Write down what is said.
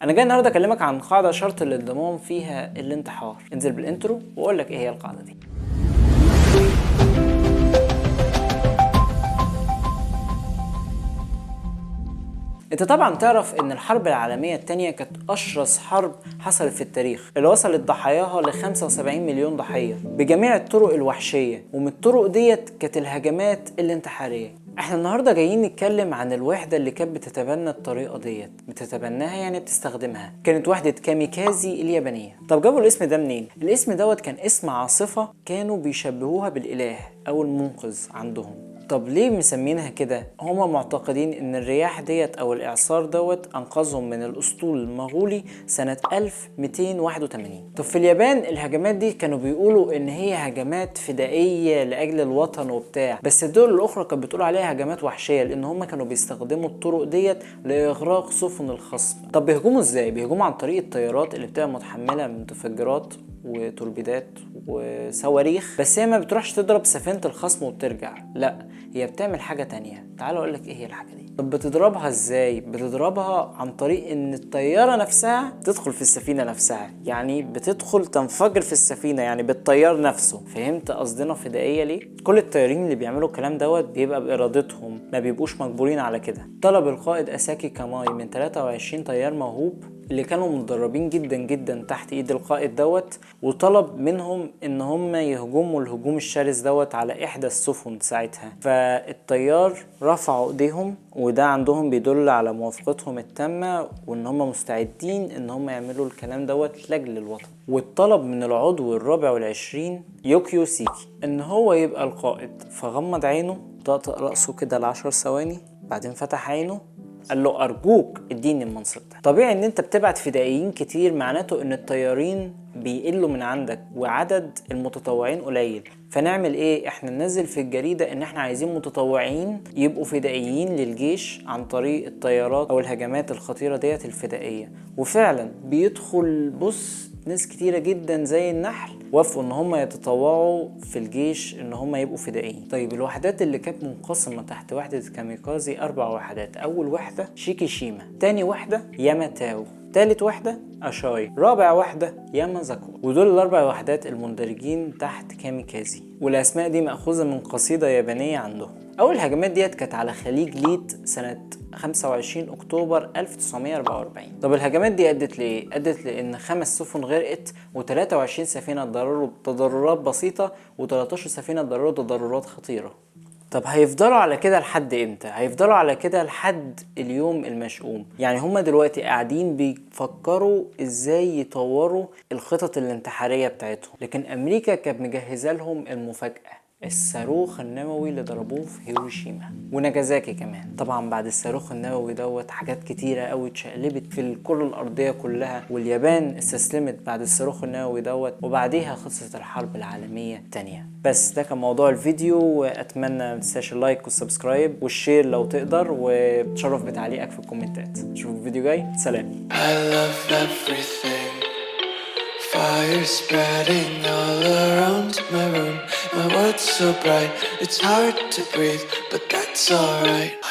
انا جاي النهارده اكلمك عن قاعدة شرط الانضمام فيها الانتحار. انزل بال intro واقول لك ايه هي القاعدة دي. انت طبعا تعرف ان الحرب العالمية التانية كانت اشرس حرب حصلت في التاريخ، اللي وصلت ضحاياها ل 75 مليون ضحية بجميع الطرق الوحشية، ومن الطرق ديت كانت الهجمات الانتحارية. احنا النهاردة جايين نتكلم عن الوحدة اللي كانت بتتبنى الطريقة ديت، بتتبناها يعني بتستخدمها، كانت وحدة كاميكازي اليابانية. طب جابوا الاسم ده منين؟ الاسم دوت كان اسم عاصفة كانوا بيشبهوها بالإله او المنقذ عندهم. طب ليه مسمينها كده؟ هما معتقدين ان الرياح ديت او الاعصار دوت انقذهم من الاسطول المغولي سنة 1281. طب في اليابان الهجمات دي كانوا بيقولوا ان هي هجمات فدائية لاجل الوطن وبتاع، بس الدول الاخرى كانت بتقول عليها هجمات وحشية لان هما كانوا بيستخدموا الطرق ديت لاغراق سفن الخصم. طب بيهجموا ازاي؟ بيهجموا عن طريق الطيارات اللي بتبقى متحملة متفجرات وتوربيدات وصواريخ، بس هي ما بتروحش تضرب سفينة الخصم وبترجع، لا هي بتعمل حاجة تانية. تعالوا اقولك ايه هي الحاجة دي. طب بتضربها ازاي؟ بتضربها عن طريق ان الطيارة نفسها تدخل في السفينة نفسها، يعني بتدخل تنفجر في السفينة، يعني بالطيار نفسه. فهمت قصدنا فدائية ليه؟ كل الطيارين اللي بيعملوا الكلام دوت بيبقى بإرادتهم، ما بيبقوش مجبورين على كده. طلب القائد أساكي كاماي من 23 طيار موهوب اللي كانوا متدربين جدا جدا تحت ايد القائد دوت، وطلب منهم ان هم يهجموا الهجوم الشرس دوت على احدى السفن ساعتها. فالطيار رفعوا ايديهم، وده عندهم بيدل على موافقتهم التامة وان هم مستعدين ان هم يعملوا الكلام دوت لاجل الوطن. والطلب من العضو 24 يوكيو سيكي ان هو يبقى القائد، فغمض عينه، طقطق رأسه كده ل10 ثواني، بعدين فتح عينه قال له أرجوك اديني المنصب ده. طبيعي ان انت بتبعت فدائيين كتير، معناته ان الطيارين بيقلوا من عندك وعدد المتطوعين قليل، فنعمل ايه؟ احنا ننزل في الجريدة ان احنا عايزين متطوعين يبقوا فدائيين للجيش عن طريق الطيارات او الهجمات الخطيرة ديت الفدائية. وفعلا بيدخل بص ناس كتيرة جدا زي النحل وافقوا ان هم يتطوعوا في الجيش ان هم يبقوا فدائيين. طيب الوحدات اللي كانت منقسمة تحت وحدة كاميكازي 4 وحدات. اول وحدة شيكيشيما، تاني وحدة ياماتاو، تالت وحدة أشاي، رابع وحدة يامازاكو. ودول ال4 وحدات المندرجين تحت كاميكازي، والأسماء دي مأخوذة من قصيدة يابانية عندهم. أول الهجمات ديت كانت على خليج ليت سنة 25 أكتوبر 1944. طب الهجمات دي أدت لإيه؟ أدت لإن 5 سفن غرقت، و23 سفينة اتضرروا بتضررات بسيطة، و13 سفينة اتضرروا تضررات خطيرة. طب هيفضلوا على كده لحد امتى؟ هيفضلوا على كده لحد اليوم المشؤوم. يعني هما دلوقتي قاعدين بيفكروا ازاي يطوروا الخطط الانتحارية بتاعتهم، لكن امريكا كانت مجهزة لهم المفاجأة، الصاروخ النووي اللي ضربوه في هيروشيما وناجازاكي كمان. طبعا بعد الصاروخ النووي دوت حاجات كتيرة قوي اتشقلبت في الكرة الأرضية كلها، واليابان استسلمت بعد الصاروخ النووي دوت، وبعديها خلصت الحرب العالمية التانية. بس ده كان موضوع الفيديو، واتمنى ما تنساش ال like وال subscribe وال share لو تقدر، وتشرف بتعليقك في الكومنتات. نشوفك في فيديو جاي، سلام. I love everything. Fire spreading all around my room. My world's so bright, it's hard to breathe, but that's alright.